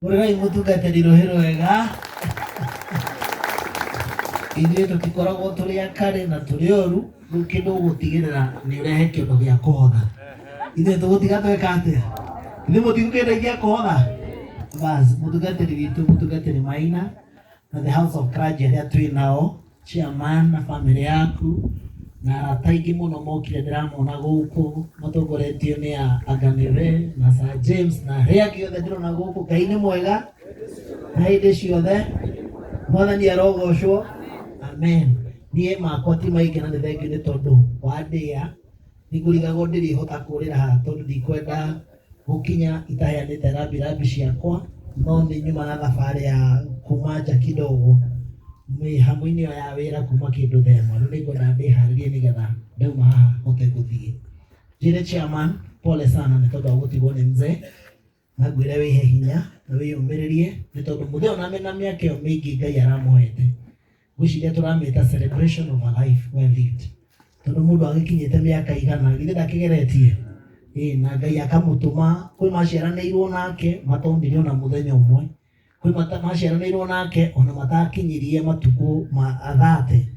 Hũrĩrai mũtungatĩri rũhĩ rwega. Ithuĩ tũtikoragwo tũrĩ akarĩ na tũrĩ oru, rĩu kĩndũ ũgũtigĩrĩra nĩ ũrehe kĩndũ gĩa kũhotha. Ithuĩ tũgũtiga tweka atĩa? Ithuĩ mũtigũkĩndeithia kũhotha? Bas, mũtungatĩri witũ, mũtungatĩri Maina na the House of Clergy arĩa twĩ nao, chairman na bamĩrĩ yaku na arata aingĩ mũno mokire ndĩramona gũkũ matongoretio nĩ a Aganĩre na Sir James na arĩa angĩ othe ndĩrona gũkũ. Ngai nĩ mwega na hĩndĩ ciothe, Mwathani arogocwo, amen. Niĩ makwa ti maingĩ na nĩ thengiũ nĩ tondũ wa ndĩa, nĩngũrigagwo ndĩrĩhota kũrĩra haha tondũ ndikwenda gũkinya itaheanĩte rambi rambi ciakwa, no nĩ nyuma na thabarĩ ya kuma nja kidogo mĩhang'o-inĩ ĩyo ya wĩra kuma kĩndũ thaa ĩmwe. Rĩu nĩngwenda ndĩharĩrie nĩgetha ndauma haha hote gũthiĩ. Njĩre chairman pole sana nĩ tondũ wa gũtigwo nĩ mzee, na ngwĩre wĩhe hinya na wĩyũmĩrĩrie nĩ tondũ mũthee ona mena mĩaka ĩyo mĩingĩ Ngai aramũhete, ngwĩciria tũramĩta celebration of a life well lived, tondũ mũndũ agĩkinyĩte mĩaka igana githĩ ndakĩgeretie? Ĩĩ, na Ngai akamũtũma kwĩ maciaranĩirwo nake matonire ona mũthenya ũmwe, kwĩ maciaranĩirwo nake ona matakinyirie matukũ ma athate,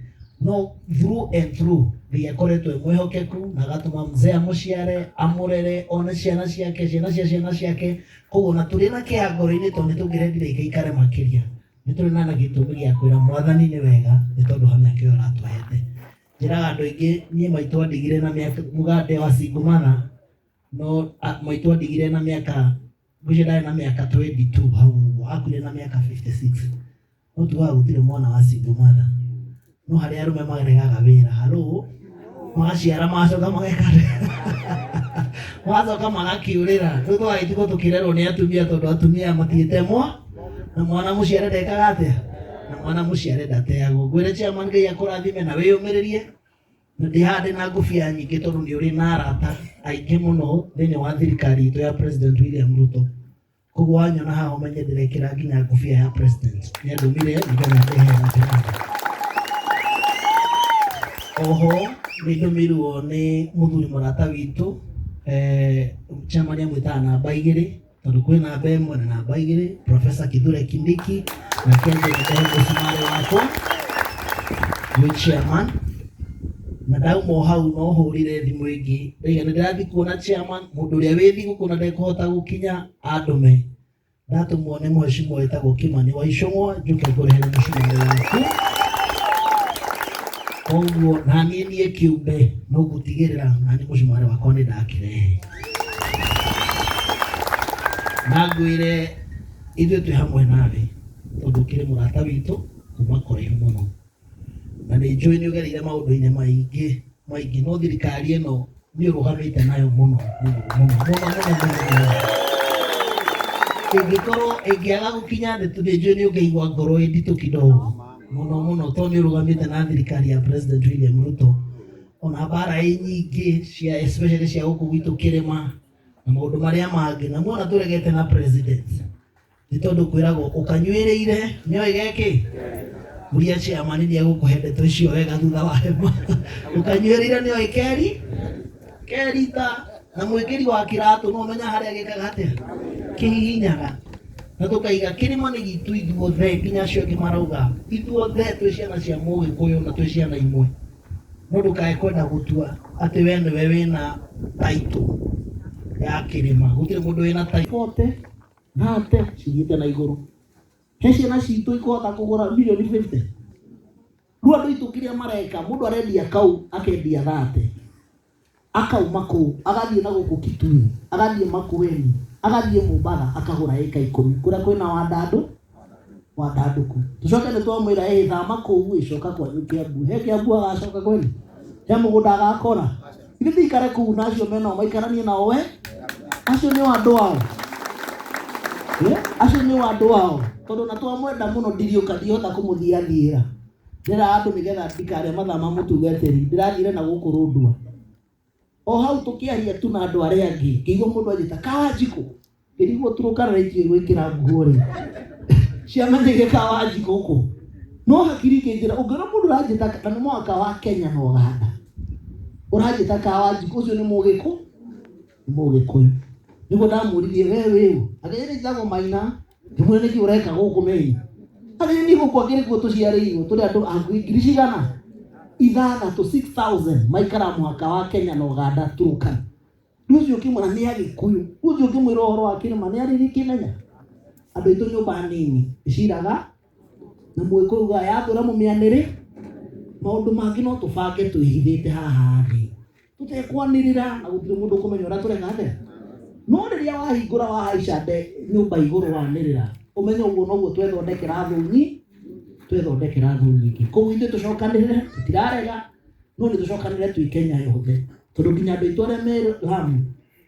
no through and through Ngai akoretwo e mwĩhokeku na agatũma mzee amũciare, amũrere, one ciana ciake, ciana cia ciana ciake. Koguo na tũrĩ na kĩeha ngoro-inĩ tondũ nĩ tũngĩrendire ikaikare makĩria, nĩ tũrĩ na gĩtũmi gĩa kwĩra Mwathani nĩ wega nĩ tondũ wa mĩaka ĩyo aratũhete. Njĩraga andũ aingĩ niĩ maitũ andigire na mĩaka, mũgande wa single mother, no maitũ andigire na mĩaka, ngwĩciria ndarĩ na mĩaka 22 hau ũguo, akuire na mĩaka 56. No tugaga gũtirĩ mwana wa single mother, no harĩ arũme maregaga wĩra, haro magaciara magacoka mageka magacoka magakĩũrĩra. Rĩu tũgagĩtigwo tũkĩrerwo nĩ atumia tondũ atumia matigĩte mwa na mwana mũciare ndekaga atĩa, na mwana mũciare ndateagwo. Ngwĩre chairman Ngai akũrathime na wĩyũmĩrĩrie, na ndĩhande na ngũbia nyingĩ tondũ nĩ ũrĩ na arata aingĩ mũno thĩinĩ wa thirikari itũ ya President William Ruto. Koguo wanyona haha ũmenye ndĩrekĩra nginya ngũbia ya president, nĩ andũmire nĩgetha ndehe rambirambi. Oho nĩ ndũmĩirwo nĩ mũthuri mũrata witũ, chairman amwĩtaga namba igĩrĩ tondũ kwĩ namba ĩmwe na namba igĩrĩ, Professor Kithure Kindiki, na kĩanjĩra ndehe mũcumarĩ wakwa gwĩ chairman. Na ndauma o hau no hũrire thimũ ĩngĩ, ndaiga nĩ ndĩrathiĩ kuona chairman, mũndũ ũrĩa wĩ thigũkũ na ndekũhota gũkinya andũme. Ndatũmwo nĩ mheshimiwa wĩtagwo Kimani wa Ichung'wa njũke ngũrehere mũcumarĩ waku. Koguo na niĩ niĩ kĩũmbe no ngũtigĩrĩra na niĩ mũcumarĩ wakwa nĩ ndakĩrehe. Na ngwĩre ithuĩ twĩ hamwe nawe tondũ ũkĩrĩ mũrata witũ kuma kũraihu mũno. Na nĩ njũĩ nĩ ũgereire maũndũ-inĩ maingĩ maingĩ, no thirikari ĩno nĩ ũrũgamĩte nayo mũno mũno mũno mũno mũno mũno mũno. Ĩngĩkorwo ĩngĩaga gũkinya thĩ nĩ njũĩ nĩ ũngĩigua ngoro ĩ nditũ kidogo mũno mũno, tondũ nĩ ũrũgamĩte na thirikari ya President William Ruto, ona mbara ĩ nyingĩ cia especially cia gũkũ gwitũ kĩrĩma na maũndũ marĩa mangĩ, na muona tũregete na president nĩ tondũ kwĩragwo ũkanyuĩrĩire nĩoĩ geki mũria chairman nĩ egũkũhe ndeto icio wega thutha wa hema. Ũkanyuĩrĩire nĩoĩ keri kerita na mwĩkĩri wa kĩratũ no ũmenya harĩa gĩkaga atĩa kĩhihinyaga. Na tũkaiga kĩrĩma nĩ gitũ ithuothe, nginya acio angĩ marauga ithuothe twĩ ciana cia Mũgĩkũyũ na twĩ ciana imwe, no ndũkae kwenda gũtua atĩ we nĩwe wĩna title ya kĩrĩma. Gũtirĩ mũndũ wĩna title. 40 30 cithiĩte na igũrũ. He ciana citũ ikũhota kũgũra mirioni 50? Rĩu andũ aitũ kĩrĩa mareka, mũndũ arendia kau akendia 30, akauma kũu agathiĩ na gũkũ Kitui, agathiĩ Makueni, agathiĩ Mombatha, akagũra ĩka 10 kũrĩa kwĩna wandandũ wandandũku. Tũcoke nĩ twamwĩra ĩ thama kũu ĩ coka kwanyu Kiambu. He Kiambu agacoka kweli? He mũgũnda agakora? Ithe ndikare kũu na acio menao maikaranie nao we? Acio nĩo andũ ao. Acio nĩo andũ ao. Tondũ na twamwenda mũno ndiriũka ndihota kũmũthiathiĩra. Ndĩra andũ nĩgetha ndikarĩa mathaa ma mũtungatĩri. Ndĩrathire na gũkũ Rũndua. O hau tũkĩaria tu na andũ arĩa angĩ, ngĩigua mũndũ anjĩta Kawanjikũ. Ngĩrigwo Turukana nĩ itiũĩ gwĩkĩra nguo rĩ. Ciamenyeire Kawanjikũ kũ? No hakiri ikĩnjĩra ũngĩona mũndũ ũranjĩta na nĩ mũhaka wa Kenya na Ũganda. Ũranjĩta Kawanjikũ ũcio nĩ Mũgĩkũ? Nĩ Mũgĩkũyũ. Nĩguo ndamũririe we wĩ ũ? Akĩnjĩra njĩtagwo Maina. Ngĩmwĩra nĩkĩ ũreka gũkũ mei? Arĩ ni gũkũ akĩrĩ kuo tũciarĩirwo tũrĩ andũ a ngiri cigana? Ithathatũ, 6000 maikara mũhaka wa Kenya na Uganda Turkana. Rĩu ũcio ũkĩmwĩra nĩ Agĩkũyũ, ũcio ũkĩmwĩra ũhoro wa kĩrĩma nĩ arĩrĩkĩmenya. Andũ aitũ nyũmba nini ĩciraga na Mũgĩkũyũ ugaga yathũra mũmĩanĩrĩ. Maũndũ mangĩ no tũbange twĩhithĩte haha thĩ tũtekwanĩrĩra na gũtirĩ mũndũ ũkũmenya ũrĩa tũreka atĩa. No rĩrĩa wahingũra wahaica nde nyũmba igũrũ wanĩrĩra, ũmenye ũguo noguo twethondekera thũ nyi twethondekera thũ nyingĩ. Koguo ithuĩ tũcokanĩrĩre, tũtirarega, no nĩ tũcokanĩrĩre twĩ Kenya yothe, tondũ nginya andũ aitũ arĩa me Lamu,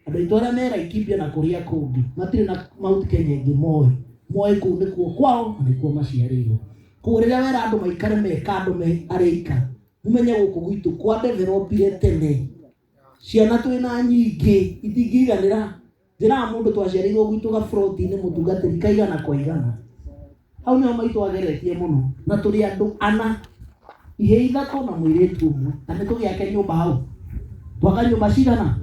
andũ aitũ arĩa me Laikipia na kũrĩa kũngĩ matirĩ na Mount Kenya ĩngĩ moĩ, moĩ kũu nĩkuo kwao na nĩkuo maciarĩirwo. Koguo rĩrĩa wera andũ maikare me kando me arĩ aika, mumenye gũkũ gwitũ kwa developire tene, ciana twĩna nyingĩ itingĩiganĩra. Njĩraga mũndũ twaciarĩirwo gwitũ gaburoti-inĩ mũtungatĩri kaigana kwa igana, hau nĩho maitũ ageretie mũno, na tũrĩ andũ ana, ihĩĩ ithatũ na mũirĩtu ũmwe, na nĩ tũgĩake nyũmba hau, twaka nyũmba cigana?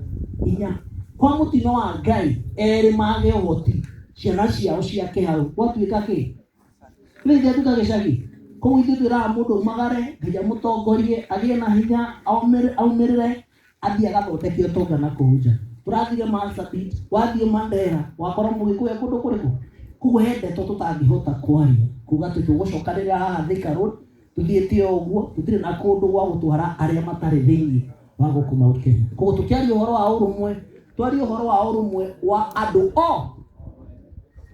Inya. Kwa mũtino wa Ngai erĩ mage ũhoti, ciana ciao ciake hau, gwatuĩka kĩ? Rĩu gĩatuĩka gĩcagi. Koguo ithuĩ twĩraga mũndũ aumagare, Ngai amũtongorie, agĩe na hinya, aumĩrĩre, athiĩ agathondeke ũtonga na kũu nja. Tũrathire Marsabit, wathiĩ Mandera, wakora Mũgĩkũyũ e kũndũ kũrĩkũ? Koguo he ndeto tũtangĩhota kwaria, kuga atĩ tũgũcokanĩrĩra haha Thika Road, tũthiĩte o ũguo, tũtirĩ na kũndũ gwa gũtwara arĩa matarĩ thĩinĩ wa gũkũ Mount Kenya. Koguo tũkĩaria ũhoro wa ũrũmwe, twarie ũhoro wa ũrũmwe wa andũ o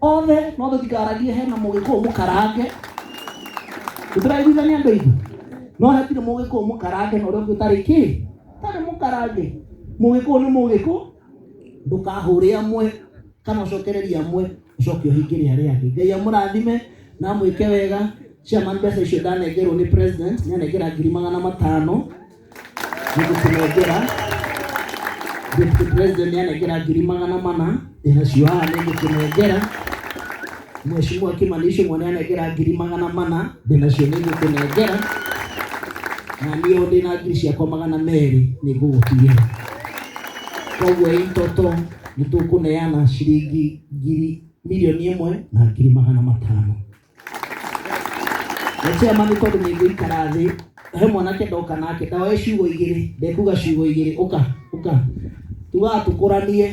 othe, no tũtikaragie hena Mũgĩkũyũ mũkarange. Tũtiraiguithania andũ aitũ? No hatirĩ Mũgĩkũyũ mũkarange na ũrĩa ũngĩ ũtarĩ kĩ? Ũtarĩ mũkarange. Mũgĩkũyũ nĩ Mũgĩkũyũ, ndũkahũre amwe kana ũcokererie amwe ũcoke ũhingĩre arĩa angĩ. Ngai amũrathime na amwĩke wega. Chairman, mbeca icio ndanengerwo nĩ president, nĩ anengera 500,000 nĩngũkũnengera. Deputy president nĩ anengera 400,000, ndĩnacio haha nĩngũkũnengera. Mheshimiwa Kimani Ichung'wa nĩ anengera 400,000, ndĩnacio nĩngũkũnengera. Na niĩ o ndĩna 200,000 nĩngũgũtigĩra. Koguo in total nĩ tũkũneana ciringi ngiri 1,500,000. Na chairman tondũ nĩ ngũikara thĩ, he mwanake ndoka nake, ndaoe ciugo igĩrĩ, ndekuga ciugo igĩrĩ, ũka, ũka. Tugaga tũkũranie,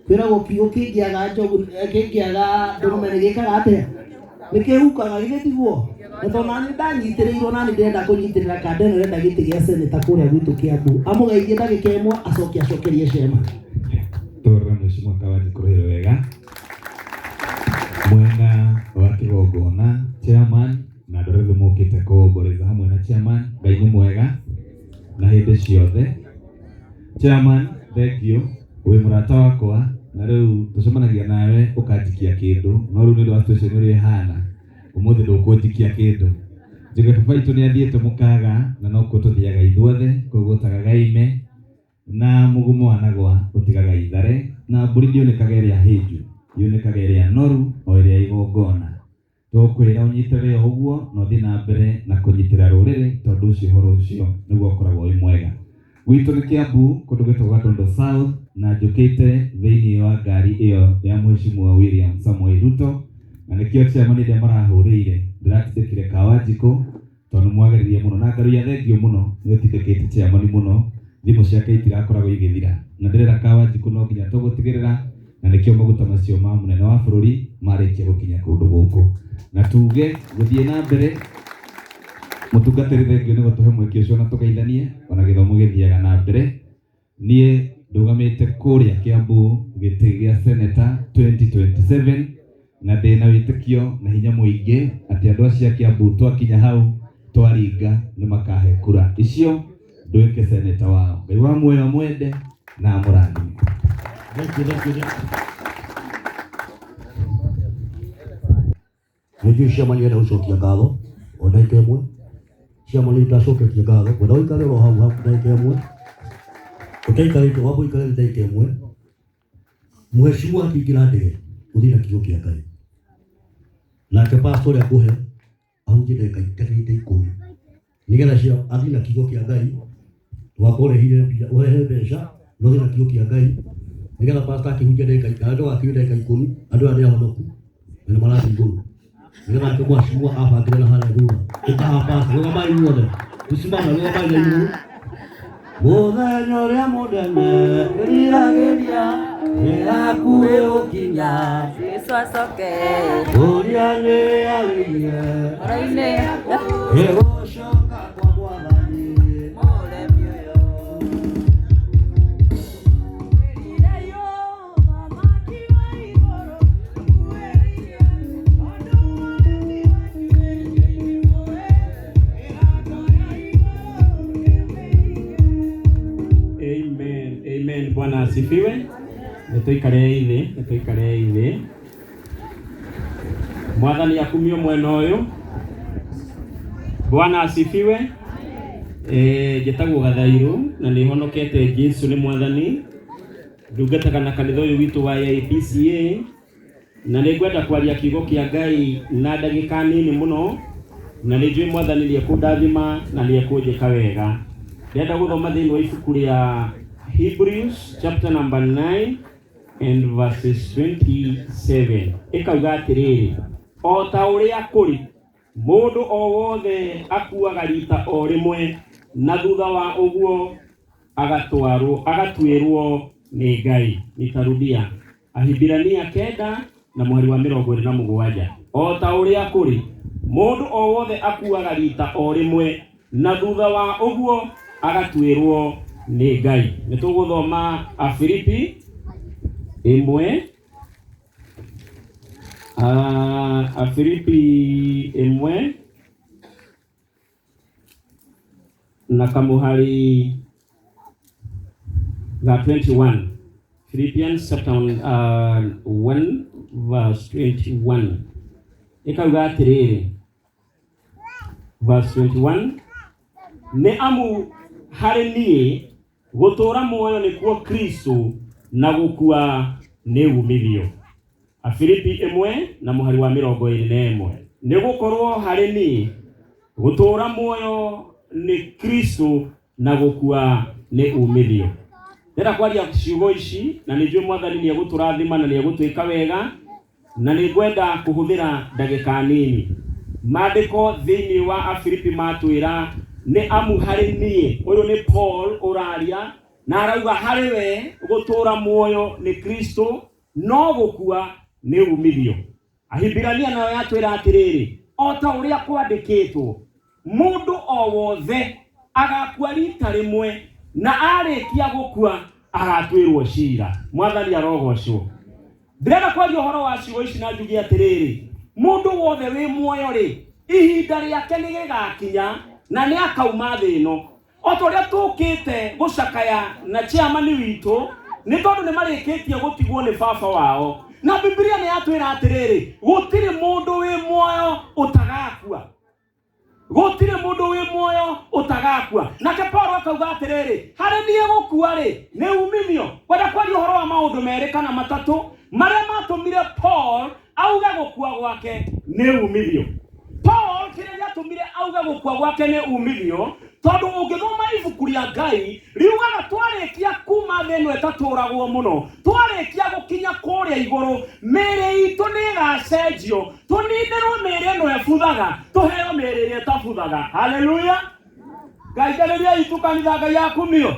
kwĩragwo kiugo kĩngĩaga njogu, kĩngĩaga ndũrũme nĩ gĩkaga atĩa? Nĩ kĩhukaga, githĩ tiguo? Na tondũ nani ndanyitĩrĩirwo, nani ndĩrenda kũnyitĩrĩra kanda ĩno ĩrenda gĩtĩ gĩa seneta kũrĩa gwitũ Kĩambu. Amũgeithie ndagĩka ĩmwe, acoke acokerie chairman. Tũrora Mheshimiwa Kawanjikũ Rũhĩro wega. Mwena wa kĩgongona chairman na andũ arĩa othe mokĩte kũomboreza hamwe na chairman. Ngai nĩ mwega na hĩndĩ ciothe. Chairman, thank you. Wĩ mũrata wakwa na rĩu tũcemanagia nawe ũkanjikia kĩndũ, no rĩu nĩ ũndũ wa situation ũrĩa ĩhana ũmũthĩ ndũkũnjikia kĩndũ. Njuge baba witũ nĩ athiĩte mũkaga na nokuo tũthiaga ithuothe, koguo tagagaime na mũgumo wanagwa ũtigaga ithare, na mbũri ndĩonekaga ĩrĩa hĩnju, yonekaga ĩrĩa noru o ĩrĩa igongona. Tũkwĩra ũnyite we o ũguo na ũthiĩ na mbere na kũnyitĩra rũrĩrĩ, tondũ ũcio ũhoro ũcio nĩguo ũkoragwo wĩ mwega. Gwitũ nĩ Kiambu, kũndũ gwĩtagwo Gatondo South, na njũkĩte thĩinĩ wa ngari ĩyo ya Mheshimiwa William Samoei Ruto, na nĩkĩo chairman hĩndĩ ĩrĩa marahũrĩire ndĩratindĩkire Kawanjikũ, tondũ nĩ mwageririe mũno na Ngaruiya thengiũ mũno nĩ ũtindĩkĩte chairman mũno, thimũ ciake itirakoragwo igĩthira, na ndĩrera Kawanjikũ no nginya tũgũtigĩrĩra, na nĩkĩo maguta macio ma mũnene wa bũrũri marĩkia gũkinya kũndũ gũkũ, na tuge gũthiĩ na mbere. Mũtungatĩri thengiũ nĩ gũtũhe mweke ũcio na tũgeithanie, ona gĩthomo gĩthiaga na mbere. Niĩ ndũgamĩte kũrĩa Kiambu gĩtĩ gĩa seneta 2027, na ndĩna wĩtĩkio na hinya mũingĩ atĩ andũ acio a Kiambu twakinya hau twaringa nĩ makahe kura icio nduĩke seneta wao. Ngai wa muoyo amwende na amũrathime. Thank you, thank you, thank you. Nĩnjũĩ chairman nĩarenda gũcokia ngatho o ndagĩka ĩmwe. Chairman nĩndacoketie ngatho, ngwenda ũikare oro hau hau ndagĩka ĩmwe. Ũtaikarĩte wamba ũikare ndagĩka ĩmwe. Mheshimiwa akĩingĩra ndege ũthiĩ na kiugo kĩa Ngai. Nake pastor ũrĩa ngũhe ahunjie ndagĩka itakinyĩte ikũmi. Nĩgetha cia athiĩ na kiugo kĩa Ngai, ndũgakorwo ũrehire mbia, ũrehe mbeca no ũthiĩ na kiugo kĩa Ngai, nĩgetha pastor akĩhunjia ndagĩka, na ndũgakinyie ndagĩka ikũmi, andũ aya nĩ ahonoku. Na nĩ marathiĩ igũrũ nĩgetha nake mheshimiwa abangĩre na harĩa thutha. Ũkahamba, rũgamai inyuothe, tusimame, rũgamai na igũrũ. Mũthenya ũrĩa mũnene ndĩriragĩria nĩ hakuhĩ gũkinya. Jesu acoke. Ũrĩa nĩ arĩire Ngoro-inĩ. Ĩgũcoka kwa Mwathani. Mũremi ũyũ. Amen. Amen. Bwana asifiwe. Nĩtũikarei thĩ, nĩtũikarei thĩ. Mwathani akumio mwena ũyũ. Bwana asifiwe. Eh, njĩtagwo Gathairu na nĩ honokete Jesu nĩ Mwathani. Ndungataga na kanitha ũyũ witũ wa AIPCA na nĩ ngwenda kwaria kiugo kĩa Ngai na ndagĩka nini mũno, na nĩ njũĩ Mwathani nĩ ekũndathima na nĩ ekũnjĩka wega. Ndĩrenda gũthoma thĩinĩ wa ibuku rĩa Hebrews chapter number 9 and verses 27. Ĩkauga atĩrĩrĩ, o ta ũrĩa kũrĩ, mũndũ o wothe akuaga rita o rĩmwe, na thutha wa ũguo agatwarwo agatuĩrwo nĩ Ngai. Nitarudia, Ahibirania 9 na mũhari wa 27. O ta ũrĩa kũrĩ, mũndũ o wothe akuaga rita o rĩmwe, na thutha wa ũguo agatuĩrwo nĩ Ngai. Nĩ tũgũthoma Afilipi 1, Afilipi 1 na kamuhari ga 21. Philippians chapter 1 verse 21. Ĩkauga atĩrĩrĩ, verse 21, nĩ amu harĩ niĩ gũtũũra muoyo nĩkuo Kristo na gũkua nĩ umithio. Afilipi 1 na mũhari wa 21, nĩ gũkorwo harĩ niĩ gũtũũra muoyo nĩ Kristo na gũkua nĩ umithio. Ndĩrenda kwaria ciugo ici na nĩ njũĩ Mwathani nĩ egũtũrathima na nĩ egũtwĩka wega, na nĩ ngwenda kũhũthĩra ndagĩka nini. Maandĩko thĩinĩ wa Afilipi matwĩra nĩ amu harĩ niĩ, ũyũ nĩ Paul ũraria na arauga harĩ we gũtũũra muoyo nĩ Kristo no gũkua nĩ umithio. Ahibirania nayo yatwĩra atĩrĩrĩ, o ta ũrĩa kwandĩkĩtwo, mũndũ o wothe agakua rita rĩmwe, na arĩkia gũkua agatuĩrwo cira. Mwathani arogocwo. Ndĩrenda kwaria ũhoro wa ciugo ici na njuge atĩrĩrĩ, mũndũ wothe wĩ muoyo rĩ, ihinda rĩake nĩ rĩgakinya na nĩ akauma thĩ ĩno. O ta ũrĩa tũkĩte gũcakaya na chairman witũ, nĩ tondũ nĩ marĩkĩtie gũtigwo nĩ baba wao. Na Biblia nĩ yatwĩra atĩrĩrĩ, gũtirĩ mũndũ wĩ muoyo ũtagakua. Gũtirĩ mũndũ wĩ muoyo ũtagakua. Nake Paulo akauga atĩrĩrĩ, harĩ niĩ gũkua rĩ, nĩ umithio. Kwenda kwaria ũhoro wa maũndũ merĩ kana matatũ marĩa matũmire Paul auge gũkua gwake nĩ umithio. Paul kĩrĩa gĩatũmire auge gũkua gwake nĩ umithio, tondũ ũngĩthoma ibuku rĩa Ngai riugaga twarĩkia kuma thĩ ĩno ĩtatũragwo mũno, twarĩkia gũkinya kũrĩa igũrũ, mĩĩrĩ itũ nĩ ĩgacenjio, tũninĩrwo mĩĩrĩ ĩno ĩbuthaga, tũheo mĩĩrĩ ĩrĩa ĩtabuthaga. Haleluya! Ngai ndarĩria itu kanitha, Ngai akumio.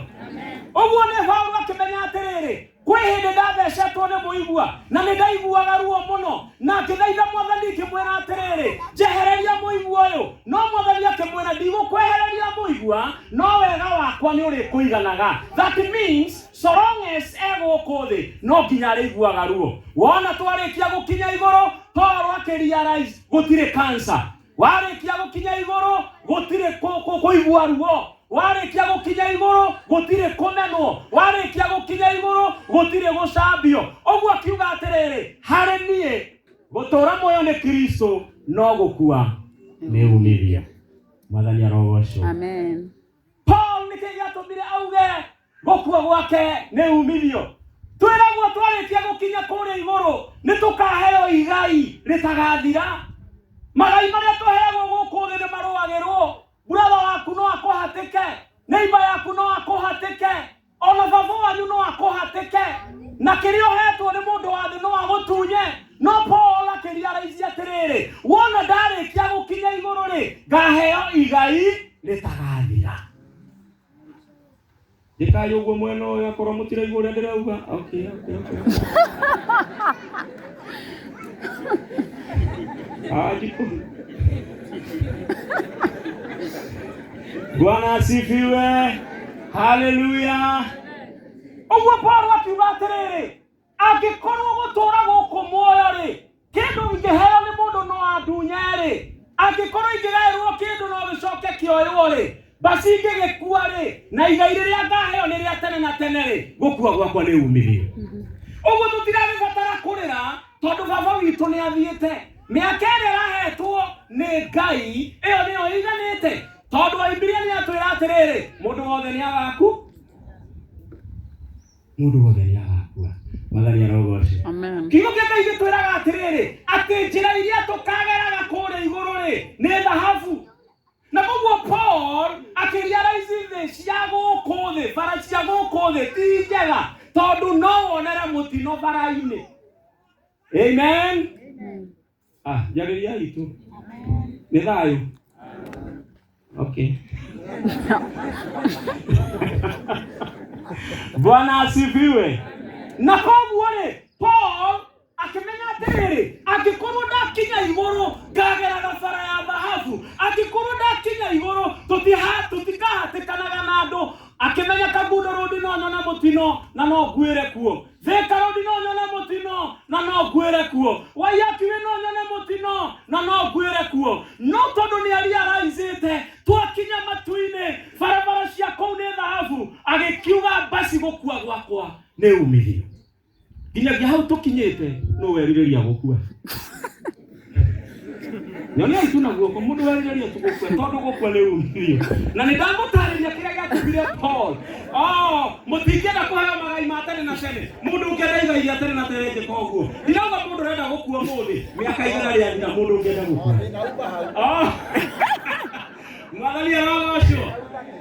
Ũguo nĩ Paulo akĩmenya atĩrĩrĩ, kwĩ hĩndĩ ndathecetwo nĩ mũigua na nĩ ndaiguaga ruo mũno, na ngĩthaitha Mwathani ngĩmwĩra atĩrĩrĩ, njehereria mũigua ũyũ. No Mwathani akĩmwĩra, ndigũkwehereria mũigua, no wega wakwa nĩ ũrĩkũiganaga. That means so long as e gũkũ thĩ no nginya arĩiguaga ruo. Wona twarĩkia gũkinya igũrũ, Paul akĩrealize gũtirĩ cancer. Warĩkia gũkinya igũrũ gũtirĩ kũigua ruo. Warĩkia gũkinya igũrũ gũtirĩ kũmenwo. Warĩkia gũkinya igũrũ gũtirĩ gũcambio. Ũguo akiuga atĩrĩrĩ, harĩ niĩ gũtũũra muoyo nĩ Kristo no gũkua nĩ umithio. Mwathani arogocwo. Amen. Paul nĩkĩ gĩatũmire auge gũkua gwake nĩ umithio? Twĩragwo twarĩkia gũkinya kũrĩa igũrũ nĩ tũkaheo igai rĩtagathira. Magai marĩa tũheagwo gũkũ thĩ nĩ marũagĩrwo. Brother waku no akũhatĩke, neighbor yaku no akũhatĩke. Ona baba wanyu no akũhatĩke na kĩrĩa ũhetwo nĩ mũndũ wa thĩ no agũtunye. No Paul akĩriaraici atĩrĩrĩ, wona ndarĩkia gũkinya igũrũ rĩ, ngaheo igai rĩtagathira. Njĩkai ũguo mwena ũyũ akorwo mũtiraigua ũrĩa ndĩrauga. Okay, okay, okay. Ah, jiko. Bwana asifiwe. Haleluya. Ũguo Paul akiuga atĩrĩrĩ, angĩkorwo gũtũũra gũkũ muoyo rĩ, kĩndũ ingĩheo nĩ mũndũ no andunye rĩ, angĩkorwo ingĩgaĩrwo kĩndũ no gĩcoke kĩoywo rĩ, basi ingĩgĩkua rĩ, na igai rĩrĩa ngaheo nĩ rĩa tene na tene rĩ, gũkua gwakwa nĩ umithio. Ũguo tũtiragĩbatara kũrĩra tondũ baba witũ nĩ athiĩte. Mĩaka ĩrĩa ĩrahetwo nĩ Ngai ĩyo nĩyo ĩiganĩte, tondũ Bibilia nĩ yatwĩra atĩrĩrĩ, mũndũ wothe nĩ agaku, mũndũ wothe nĩ agakua. Mwathani arogocwo. Amen. Kiugo kĩa Ngai gĩtwĩraga atĩrĩrĩ, atĩ njĩra iria tũkageraga kũrĩa igũrũ rĩ nĩ thahabu. Na koguo Paul akĩriaraici thĩ cia gũkũ thĩ, bara cia gũkũ thĩ ti njega, tondũ no wonere mũtino bara-inĩ. Amen. Ah, njarĩriai tu. Nĩ thayũ. Okay. Bwana asifiwe. Na koguo rĩ, Paul akĩmenya atĩrĩrĩ, angĩkorwo ndakinya igũrũ ngageraga bara ya thahabu, angĩkorwo ndakinya igũrũ tũtikahatĩkanaga na andũ. Akĩmenya Kangundo Road no nyone mũtino na no nguĩre kuo, Thika Road no nyone mũtino na no nguĩre kuo, Waiyaki no nyone mũtino na no nguĩre kuo. No tondũ nĩ ariaraicĩte twakinya matu-inĩ, barabara cia kũu nĩ thahabu, agĩkiuga basi gũkua gwakwa nĩ umithio. Nginyagia hau tũkinyĩte no werirĩria gũkua. Nyonia itu na guoko mũndũ werirĩria tu gũkua, tondũ gũkua nĩ umithio. Na nĩ ndamũtarĩria kĩrĩa gĩatũmire Paul. Oh, mũtingĩenda kũheo magai ma tene na tene. Mũndũ ũngĩenda igai rĩa tene na tene njĩka ũguo. Ndirauga mũndũ ũrenda gũkua mũthĩ, mĩaka igana rĩathira mũndũ ũngĩenda gũkua. Oh. Mwathani arogocwo.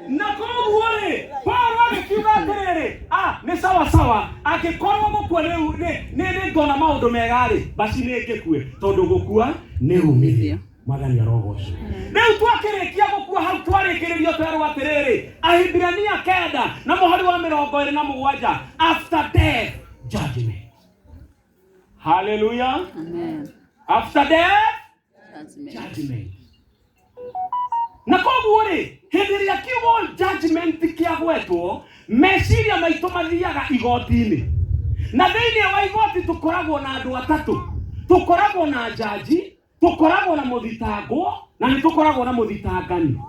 Na koguo rĩ, Paul agĩkiuga atĩrĩrĩ, ah, nĩ sawa sawa, angĩkorwo gũkua nĩ ngona maũndũ mega rĩ, basi nĩ ngĩkue, tondũ gũkua nĩ umithio. Mwathani arogocwo. Rĩu twakĩrĩkia gũkua hau twarĩkĩrĩrio twerwo atĩrĩrĩ, Ahibirania 9 na mũhari wa 27, after death judgment. Hallelujah. Amen. After death Judgment. judgment. Na koguo rĩ, hĩndĩ ĩrĩa kiugo judgment kĩagwetwo, meciria maitũ mathiaga igoti-inĩ. Na thĩinĩ wa igoti tũkoragwo na andũ atatũ. Tũkoragwo na jaji, tũkoragwo na mũthitangwo, na nĩ tũkoragwo na mũthitangani.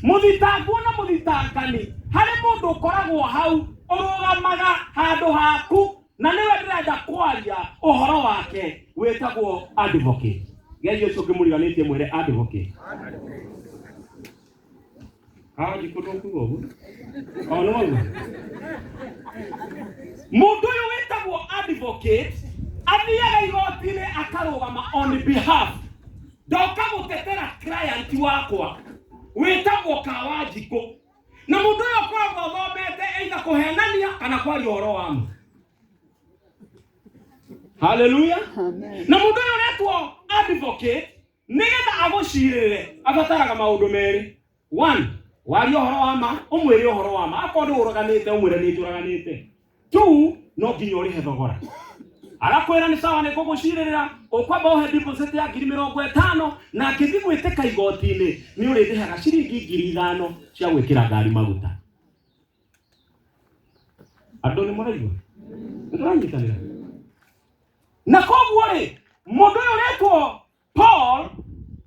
Mũthitangwo na mũthitangani, harĩ mũndũ ũkoragwo hau ũrũgamaga handũ haku, na nĩwe ndĩrenda kwaria ũhoro wake, wĩtagwo advocate. Geria ũcio ũngĩmũriganĩtie mwĩre advocate. Ah, jiko ndũkuga ũguo. Oh, nĩ wauga. Mũndũ ũyũ wĩtagwo advocate athiaga igoti-inĩ akarũgama on behalf. Ndoka gũtetera client wakwa wĩtagwo Kawanjikũ. Na mũndũ ũyũ akoragwo athomete either kũhenania kana kwaria ũhoro wa ma. Hallelujah. Amen. Na mũndũ ũyũ ũretwo advocate nĩgetha agũcirĩre abataraga maũndũ merĩ. One, warie ũhoro wa ma, ũmwĩre ũhoro wa ma. Akorwo ndũũraganĩte, ũmwĩre nĩ njũraganĩte. Two, no nginya ũrĩhe thogora. Agakwĩra nĩ sawa nĩ ngũgũcirĩrĩra, ũkwamba ũhe deposit ya 50,000, na ngĩthiĩ gwĩtĩka igoti-inĩ nĩ ũrĩndĩhaga ciringi 5,000 cia gwĩkĩra ngari maguta. Andũ nĩ mũraigua? Nĩ tũranyitanĩra? Na koguo rĩ, mũndũ ũyũ ũretwo Paul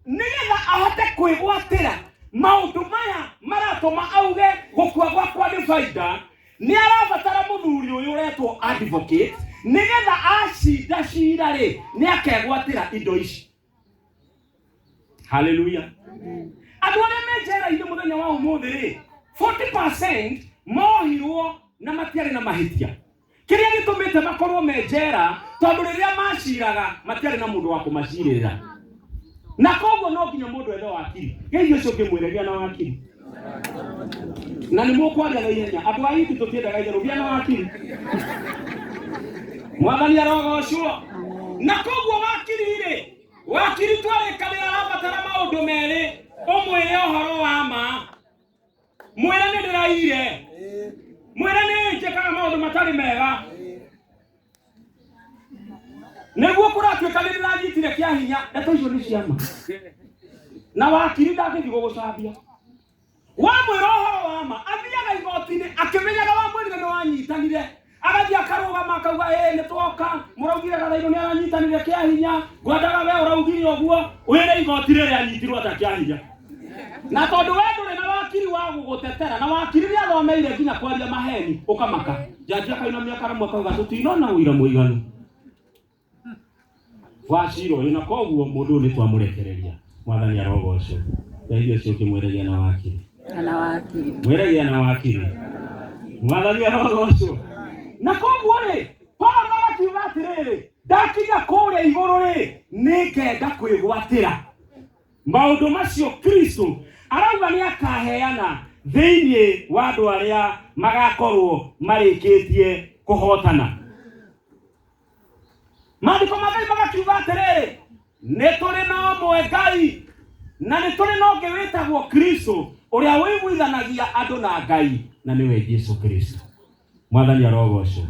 nĩgetha ahote kwĩgwatĩra maũndũ maya maratũma auge gũkua gwakwa nĩ baida, nĩ arabatara mũthuri ũyũ ũretwo advocate nĩgetha acinda cira rĩ, nĩ akegwatĩra indo ici. Hallelujah. Andũ arĩa me njera-inĩ mũthenya wa ũmũthĩ rĩ, 40% mohirwo na matiarĩ na mahĩtia. Kĩrĩa gĩtũmĩte makorwo me njera, tondũ rĩrĩa maciraga matiarĩ na mũndũ wa kũmacirĩra. Na koguo no nginya mũndũ ethe wakiri. Geria ũcio ũngĩmwĩreria na wakiri. Na nĩ mũkwaria na ihenya andũ a itu tũtiendaga itherũ gĩa na wakiri. Mwathani arogocwo. Na koguo wakiri rĩ, wakiri twarĩkanĩra arabatara maũndũ merĩ, ũmwĩre ũhoro wa ma, mwĩre nĩ ndĩraire, mwĩre nĩ njĩkaga maũndũ matarĩ mega, nĩguo kũratuĩka nĩ ndĩranyitire kĩa hinya. Ndeto icio nĩ ciama na wakiri ndangĩthiĩ gũgũcambia. Wamwĩra ũhoro wa ma, athiaga igoti-inĩ akĩmenyaga wamwĩrire nĩ wanyitanire, agathiĩ akarũgama akauga ĩĩ nĩ twoka, mũraugire Gathairũ nĩ aranyitanire kĩa hinya, ngwendaga we ũraugire ũguo, wĩre igoti rĩrĩ anyitirwo ata kĩa hinya. Na tondũ we ndũrĩ na wakiri wa gũgũtetera, na wakiri nĩ athomeire nginya kwaria maheni, ũkamaka. Jaji akainamia karamu akauga tũtinona ũira mũiganu wa cira ũyũ, na koguo mũndũ ũyũ nĩ twamũrekereria. Mwathani arogocwo. Ndeithia ũcio ũkĩmwereria na wakiri. Na wakiri. Mwĩregia na wakiri. Mwathani arogocwo. Na koguo rĩ, Paulo agakiuga atĩrĩrĩ, ndakinya kũrĩa igũrũ rĩ, nĩngenda kwĩgwatĩra maũndũ macio Kristo arauga nĩ akaheana thĩinĩ wa andũ arĩa magakorwo marĩkĩtie kũhotana. Maandĩko ma Ngai magakiuga atĩrĩrĩ, nĩ tũrĩ na ũmwe Ngai, na nĩ tũrĩ na ũngĩ wĩtagwo Kristo, ũrĩa ũiguithanagia andũ na Ngai, na nĩwe Jesu Kristo. Mwathani arogocwo.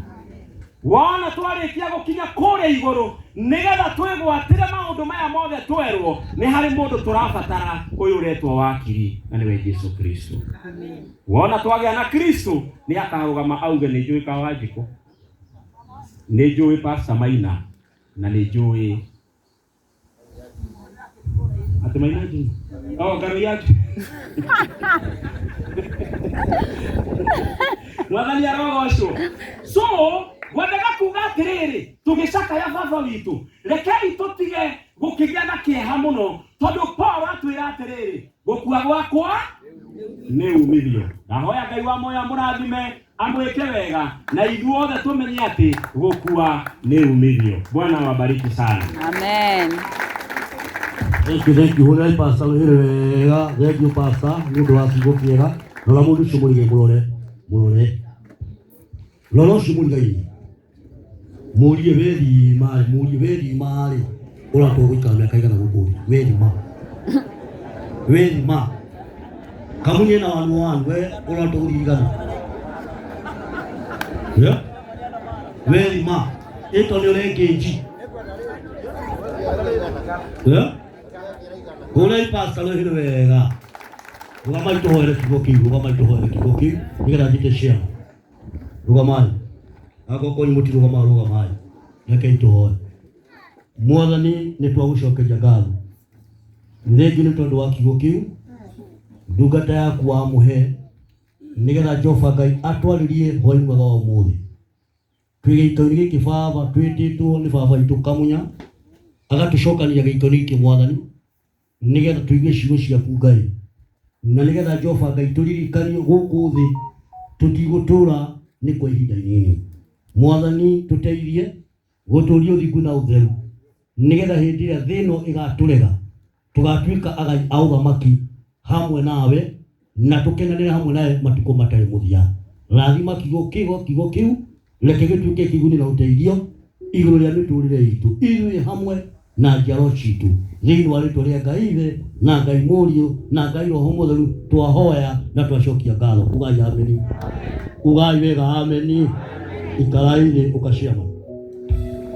Wona twarĩkia gũkinya kũrĩa igũrũ, nĩgetha twĩgwatĩre maũndũ maya mothe twerwo, nĩ harĩ mũndũ tũrabatara ũyũ ũretwo wakiri, na nĩwe Jesu Kristo. Wona twagĩa na Kristo, nĩ akarũgama auge nĩ njũĩ Kawanjikũ, nĩ njũĩ Pastor Maina, na nĩ njũĩ atĩ Maina njũĩ oh ngaro ya Mwathani arogocwo. So ngwendaga kuga atĩrĩrĩ, tũgĩcakaya baba witũ, rekei tũtige gũkĩgĩa na kĩeha mũno, tondũ Paul atwĩra atĩrĩrĩ, gũkua gwakwa nĩ umithio. Ndahoya Ngai wa muoyo amũrathime, amwĩke wega, na ithuothe tũmenye atĩ gũkua nĩ umithio. Bwana awabariki sana. Amen. Thank you, thank you. Hũrĩrai pastor rũhĩ wega. Thank you pastor nĩ ũndũ wa kiugo kĩega. Rora mũndũ ũcio mũrige mũrore, mũrore. Rora ũcio mũrigaine. Mũrie wethima rĩ, mũrie wethima rĩ, ũratua gũikara mĩaka igana gũkũ thĩ. Wethima. Wethima. Kamunye na wanu wanu, we ũratua gũthiĩ igana. Yeah? Wethima. Ĩto nĩ ũrengĩnji. Yeah? Hũrai pastor rũhĩ wega. Rũgamai tũhoere kiugo kĩu, rũgamai tũhoere kiugo kĩu nĩgetha njĩte ciana. Rũgamai. Akorwo kwanyu mũtirũgamaga, rũgamai. Rekei tũhoe. Mwathani nĩ twagũcokeria ngatho. Thengiũ nĩ tondũ wa kiugo kĩu ndungata yaku wamũhe nĩgetha Jehova Ngai atwarĩrie hwaĩ mwega wa ũmũthĩ. Twĩ gĩito-inĩ gĩkĩ baba, twĩtĩtwo nĩ baba witũ Kamunya, agatũcokania gĩito-inĩ gĩkĩ Mwathani, nĩgetha tũigue ciugo ciaku Ngai, na nĩgetha Jehova Ngai tũririkanio gũkũ thĩ tũtigũtũra nĩ kwa ihinda inini. Mwathani tũteithie gũtũria ũthingu na ũtheru, nĩgetha hĩndĩ ĩrĩa thĩ ĩno ĩgatũrega tũgatuĩka agai a ũthamaki hamwe nawe, na tũkenanĩre hamwe nawe matukũ matarĩ mũthia. Rathima kiugo kiugo kĩu, reke gĩtuĩke kĩguni na ũteithio igũrũ rĩa mĩtũrĩre itũ, ithuĩ hamwe na njiaro citũ, thĩinĩ wa rĩtwa rĩa Ngai Ithe na Ngai Mũriũ na Ngai Roho Mũtheru, twahoya na twacokia ngatho. Ugai ameni. Ugai wega ameni. Ikarai thĩ ũkaciama.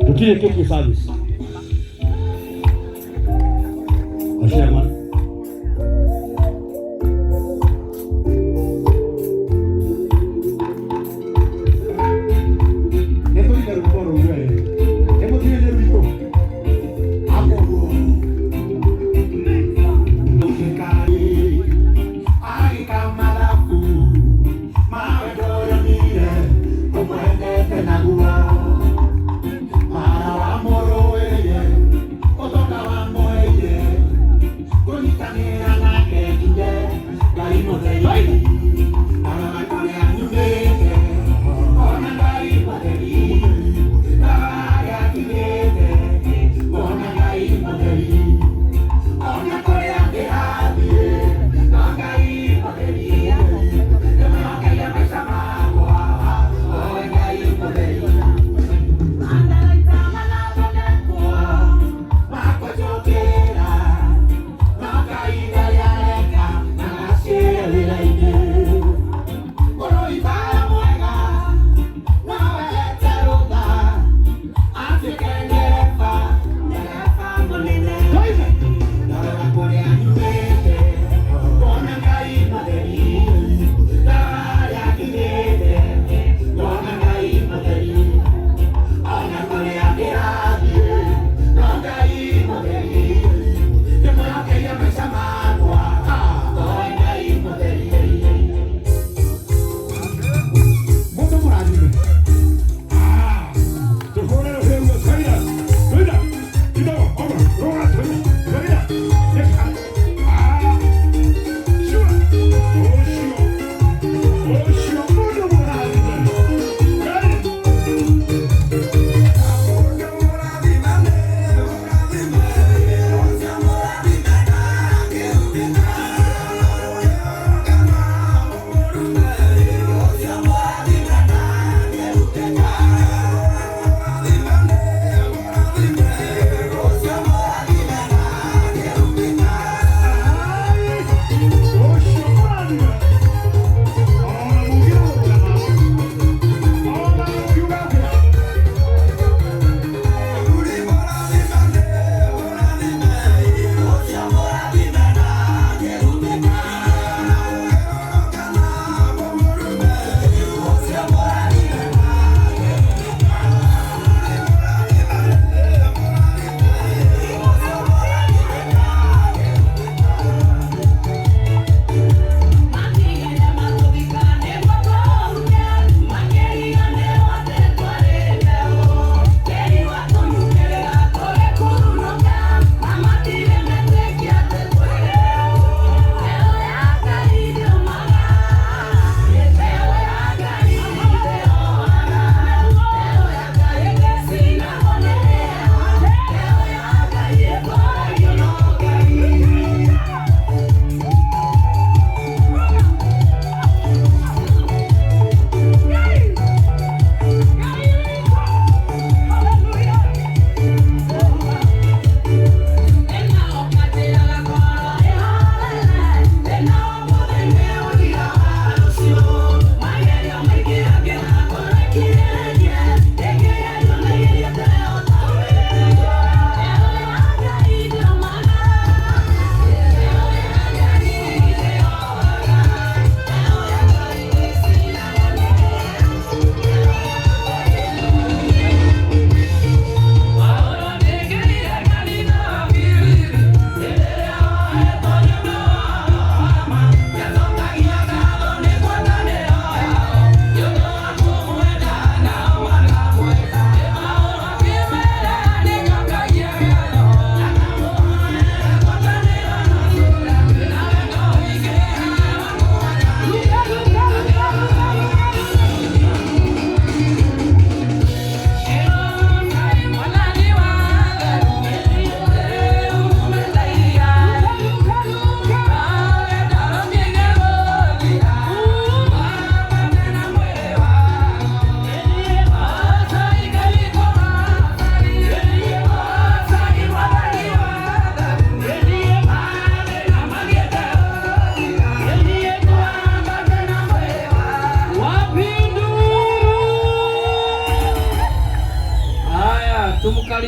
Tũtirĩkĩtie service. Kaciama. Nĩ tũine rwĩmbo rũu we. Nĩ mũtiũĩ rwitũ. Akoguo. Agĩka mathabu, mawendo yonire, ũmwendete naguo. Mara wa mũrũĩrĩire, ũtonga wa mũheire, kũnyita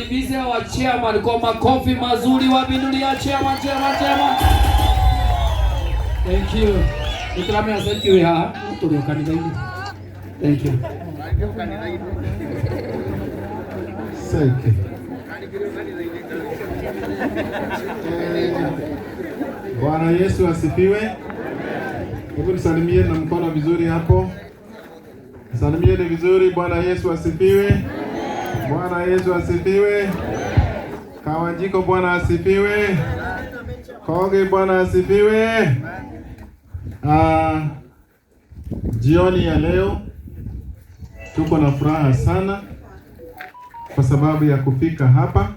Tukaribishe wa chairman kwa makofi mazuri wa Bindulia. Chairman, chairman, chairman. Thank you. Nĩtũramenya thank you wĩ haha tũrĩ o kanitha-inĩ. Thank you. Thank you. Bwana Yesu asifiwe. Hebu nisalimie na mkono vizuri hapo. Salimieni vizuri. Bwana Yesu asifiwe. Bwana Yesu asifiwe. Kawanjiko, Bwana asifiwe. Koge, Bwana asifiwe. Jioni ya leo tuko na furaha sana kwa sababu ya kufika hapa,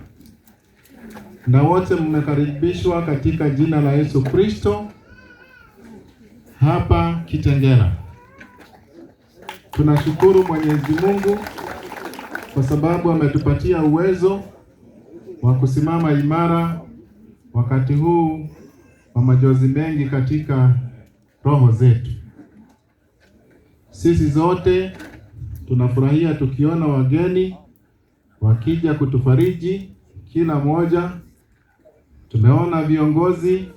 na wote mmekaribishwa katika jina la Yesu Kristo hapa Kitengela. Tunashukuru Mwenyezi Mungu kwa sababu ametupatia uwezo wa kusimama imara wakati huu wa majozi mengi katika roho zetu. Sisi zote tunafurahia tukiona wageni wakija kutufariji kila mmoja. Tumeona viongozi,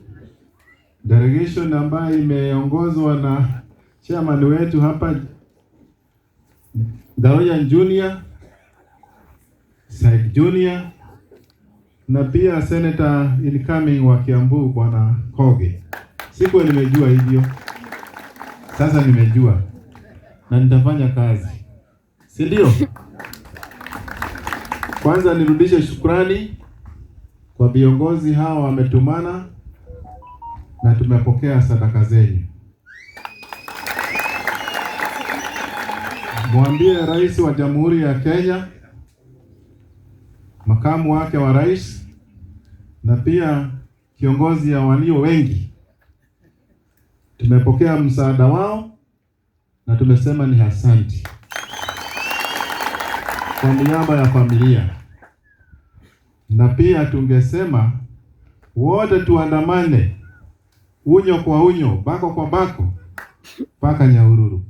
delegation ambayo imeongozwa na chairman wetu hapa Daoya Junior, Said Junior na pia senator incoming wa Kiambu Bwana Koge. Sikuwa nimejua hivyo, sasa nimejua na nitafanya kazi, si ndio? Kwanza nirudishe shukrani kwa viongozi hawa wametumana na tumepokea sadaka zenu. Mwambie Rais wa Jamhuri ya Kenya, makamu wake wa rais na pia kiongozi ya walio wengi, tumepokea msaada wao na tumesema ni asanti kwa niaba ya familia. Na pia tungesema wote tuandamane unyo kwa unyo, bako kwa bako, mpaka Nyahururu.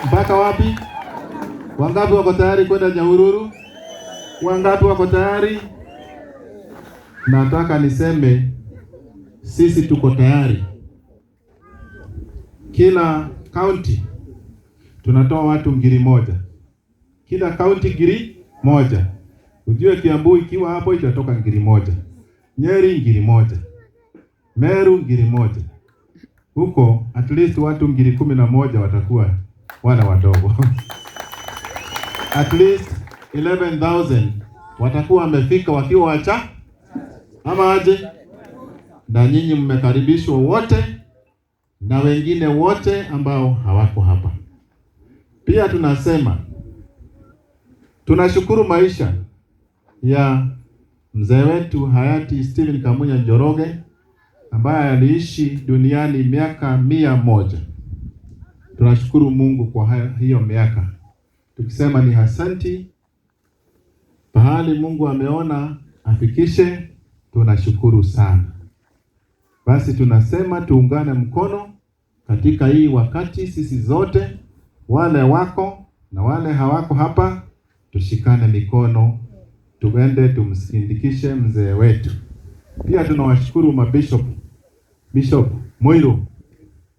Mpaka wapi? Wangapi wako tayari kwenda Nyahururu? Wangapi wako tayari? Nataka niseme sisi tuko tayari. Kila county tunatoa watu 1,000. Kila county 1,000. Ujue Kiambu ikiwa hapo itatoka 1,000. Nyeri 1,000. Meru 1,000. Huko at least watu 11,000 watakuwa wana wadogo. At least 11,000 watakuwa wamefika wakiwa wacha ama aje. Na nyinyi mmekaribishwa wote na wengine wote ambao hawako hapa. Pia tunasema tunashukuru maisha ya mzee wetu hayati Stephen Kamunya Njoroge ambaye aliishi duniani miaka 100. Tunashukuru Mungu kwa hiyo miaka. Tukisema ni asanti, pahali Mungu ameona afikishe, tunashukuru sana. Basi tunasema tuungane mkono katika hii wakati, sisi zote wale wako na wale hawako hapa, tushikane mikono, tuende tumsindikishe mzee wetu. Pia tunawashukuru mabishop. Bishop Moiro.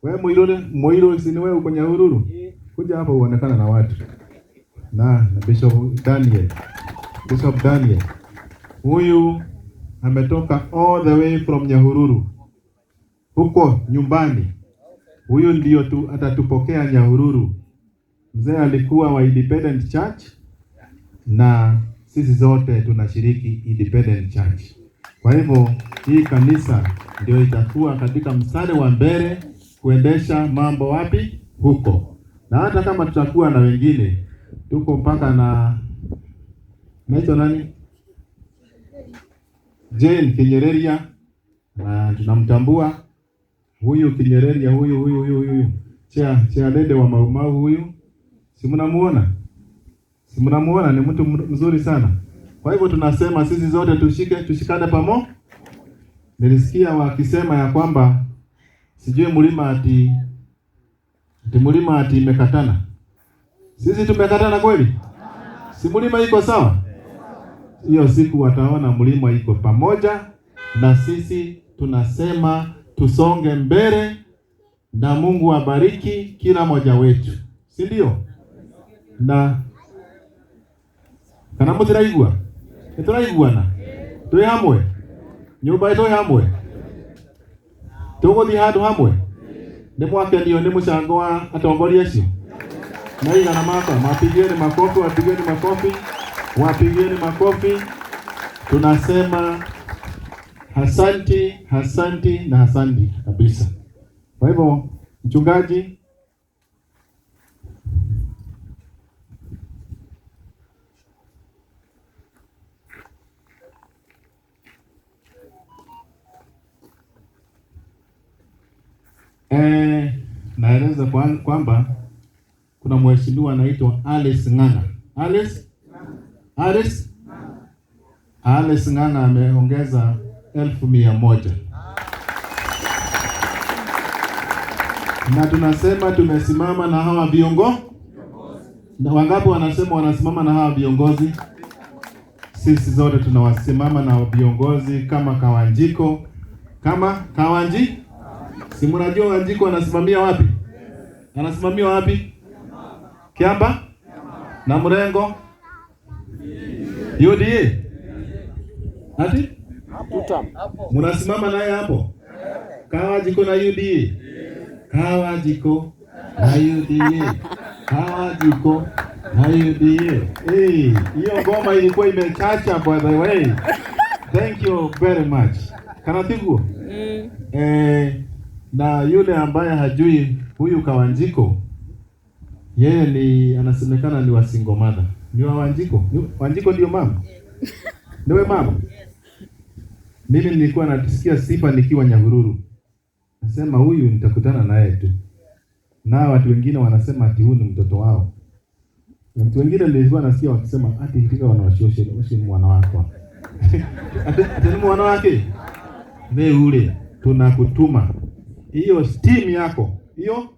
Wewe Moiro, Moiro si ni wewe uko Nyahururu? Kuja hapa uonekana na watu. Na Bishop Daniel. Bishop Daniel. Huyu ametoka all the way from Nyahururu. Huko nyumbani. Huyu ndio tu atatupokea Nyahururu. Mzee alikuwa wa Independent Church na sisi zote tunashiriki Independent Church. Kwa hivyo hii kanisa ndio itakuwa katika mstari wa mbele kuendesha mambo wapi huko. Na hata kama tutakuwa na wengine, tuko mpaka na naitwa nani? Jane Kinyereria, na tunamtambua huyu Kinyereria, huyu Chia lede wa Maumau huyu. Si mnamuona? Si mnamuona ni mtu mzuri sana. Kwa hivyo tunasema sisi zote tushikane pamoja. Nilisikia wakisema ya kwamba sijui mlima ati mlima ati imekatana. Sisi tumekatana kweli? Si mlima iko sawa? Hiyo siku wataona mlima iko pamoja na sisi. Tunasema tusonge mbele na Mungu abariki kila mmoja wetu, si ndio? Na kana mutiraigua nituraiguana twi hamwe nyumba itwi hamwe tuguthii handu hamwe ni mwakenio ni mucango wa atongoria acio na igana makwa mapigieni makofi, wapigieni makofi, wapigieni makofi. Tunasema asanti, asanti na asanti kabisa. Kwa hivyo mchungaji, naeleza kwamba kuna mheshimiwa anaitwa Alice Ng'ang'a. Alice? Alice? Alice Ng'ang'a ameongeza 100,000. Na tunasema tumesimama na hawa viongozi. Na wangapi wanasema wanasimama na hawa viongozi? Sisi zote tunawasimama na viongozi kama Kawanjiko. Kama Kawanji? Si mnajua Wanjiko anasimamia wapi? Anasimamia wapi? Kiamba? Na Mrengo? UDA? Ati? Mnasimama naye hapo? Kawanjiko na UDA? Kawanjiko na UDA. Kawanjiko na UDA. Hey, hiyo ngoma ilikuwa imechacha by the way. Thank you very much. Kanatigu? Na yule ambaye hajui huyu Kawanjiko, yeye ni anasemekana ni wa single mother. Ni wa Wanjiko. Ni Wanjiko ndio mama? Niwe mama? Mimi nilikuwa nasikia sifa nikiwa Nyahururu. Nasema huyu nitakutana naye tu. Na watu wengine wanasema ati huyu ni mtoto wao. Na watu wengine nilikuwa nasikia wakisema ati hitika wanawashoshe, oshe ni mwana wako. Ati ni mwana wake. Ne ule tunakutuma. Hiyo timu yako, hiyo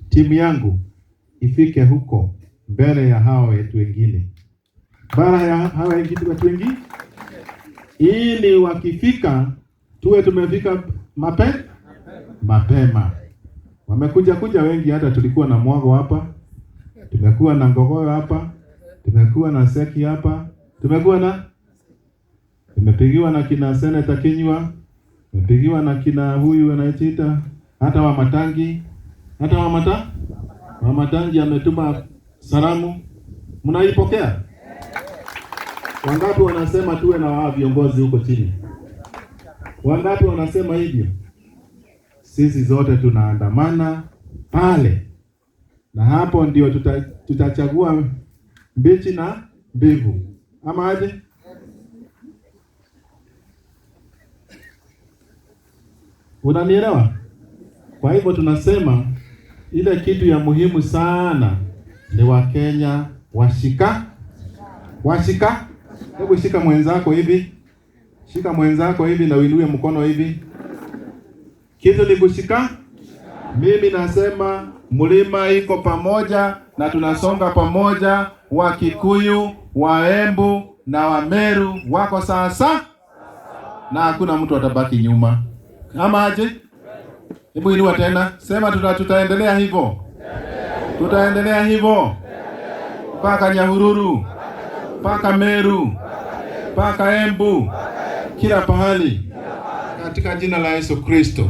timu yangu ifike huko mbele ya hawa watu wengine. Bara ya hawa watu wengine, ili wakifika tuwe tumefika mapema. Wamekuja kuja wengi, hata tulikuwa na Mwago hapa, tumekuwa na Ngogoyo hapa, tumekuwa na Seki hapa, tumepigiwa na kina Senator Kinyua, tumepigiwa na kina huyu anayejiita hata wa Matangi, hata wa Matangi ametuma salamu. Mnaipokea? Wangapi wanasema tuwe na hawa viongozi huko chini? Wangapi wanasema hivyo? Sisi zote tunaandamana pale. Na hapo ndio tutachagua mbichi na mbivu. Ama aje? Unanielewa? Kwa hivyo tunasema ile kitu ya muhimu sana ni Wakenya washika. Washika. Hebu shika mwenzako hivi. Shika mwenzako hivi na uinue mkono hivi. Kitu ni kushika. Mimi nasema mlima iko pamoja na tunasonga pamoja. Wakikuyu, Waembu na Wameru wako sasa, na hakuna mtu atabaki nyuma. Ama aje? Hebu inua tena. Sema tutaendelea hivyo. Tutaendelea hivyo. Paka Nyahururu, paka Meru, paka Embu, kila pahali. Katika jina la Yesu Kristo.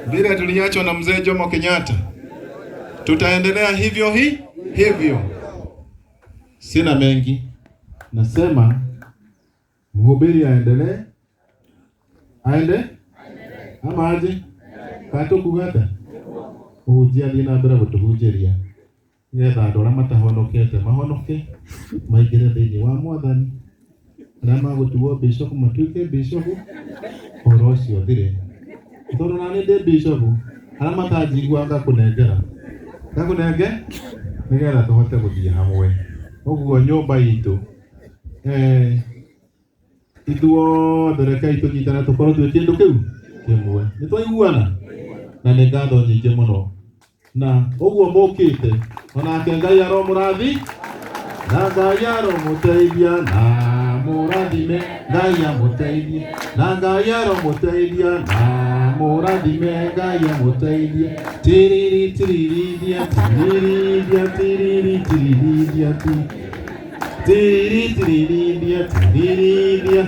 Vile tuliachwa na mzee Jomo Kenyatta, tutaendelea hivyo hivyo. Sina mengi. Nasema mhubiri aendelee. Aende? Ama aje? Kato kugata. Uhunjia thiĩ na mbere gũtũhunjĩria nĩgetha andũ arĩa matahonokete mahonoke maingĩre thĩinĩ wa Mwathani, arĩa magũtuo bishopu matuĩke bishopu, ũhoro ũcio ũthire. Tondũ na niĩ ndĩ bishopu, arĩa matanjigua ngakũnengera, ngakũnenge nĩgetha tũhote gũthiĩ hamwe. Ũguo nyũmba itũ ithuothe rekei tũnyitane tũkorwo twĩ kĩndũ kĩu kĩmwe. Nĩ twaiguana? Na nĩ ngatho nyingĩ mũno. Na ũguo mũkĩte onake Ngai aromũrathi Na Ngai aromũteithia na mũrathime, Ngai amũteithie. Na Ngai aromũteithia na mũrathime, Ngai amũteithie. Tiriri tiririthia tiririthia tiriri tiririthia ti. Tiriri tiririthia tiririthia.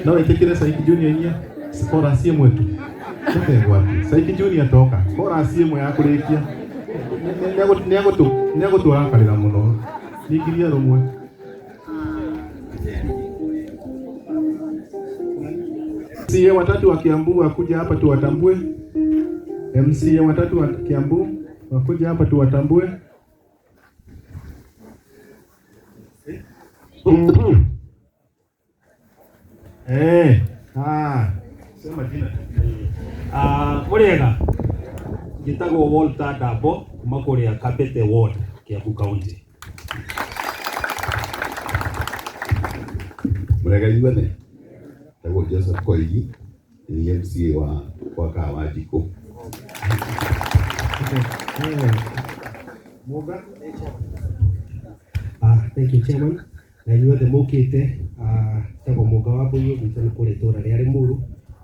No wĩtĩkĩre Saiki Junior inya chorus ĩmwe tu. Ndũkegwatie. Saiki Junior toka. Chorus ĩmwe ya kũrĩkia. Nĩegũtũrakarĩra mũno. Ningiria rũmwe. MCA watatu wa Kiambu wakuja hapa tuwatambue. MCA watatu wa Kiambu wakuja hapa tuwatambue. Sema jina. Muriega njĩtagwo Walter Dabo kuma kũrĩa Kabete Ward, Kiambu County. Murega inyuothe, njĩtagwo Joseph Koigi, nĩ MCA wa kwa Kawanjikũ. Muga. Thank you chairman. Na inyuothe mũkĩte, njĩtagwo Mũga wa Mbũiyũ, gwitũ nĩ kũrĩa itũũra rĩa Limuru.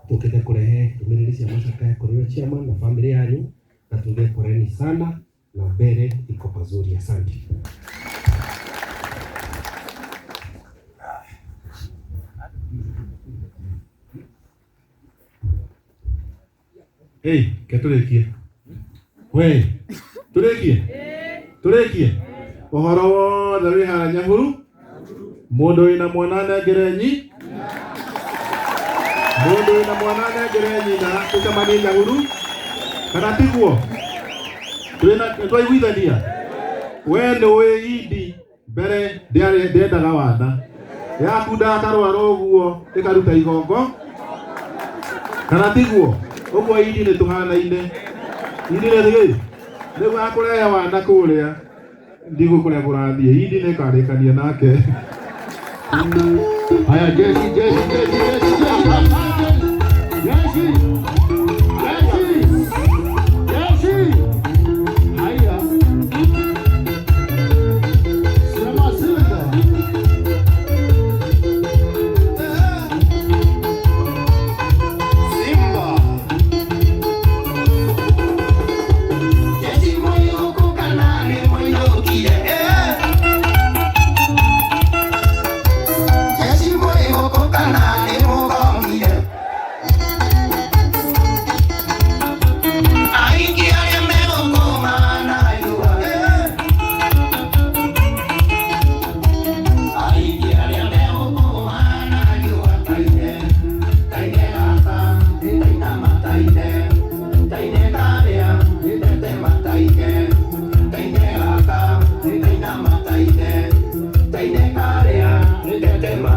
Tũkĩte kũrehe ndũmĩrĩri cia macakaya kũrĩ we chairman na family yanyu, na tuge poleni sana na mbele iko pazuri. Asante. Hey, ke tũrĩkie. We, tũrĩkie? Tũrĩkie? Ũhoro wothe wĩ haha Nyahuru, mũndũ wĩna mwana anengere nyi, mũndũ wĩna mwana anengere nyina, tũcemanie Nyahuru, kana tiguo? Twĩna nĩtwaiguithania? We nĩũĩ Idi mbere ndĩendaga wana, yakunda akarwara ũguo ĩkaruta igongo, kana tiguo? Ũguo Idi nĩ tũhanaine. Idi nĩ thĩ nĩguo akũrehe wana kũrĩa ndigũ kũrĩa kũrathiĩ. Idi nĩ karĩkania nake. Haya, jeshi jeshi jeshi jeshi jeshi jeshi jeshi jeshi. Haya, sema Simba. Simba. Jeshi moyo kana ni moyo kie. Jeshi moyo kana ni moyo kie. Aingi ale mego mana yua. Aingi ale mego mana yua. Taine, taine ata, taina mataine, taine karea, tete mataine, taine ata, taina mataine, taine karea, tete ma.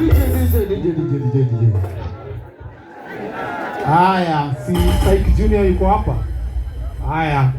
DJ DJ DJ DJ DJ. Haya, si Saiki Junior yuko hapa? Haya,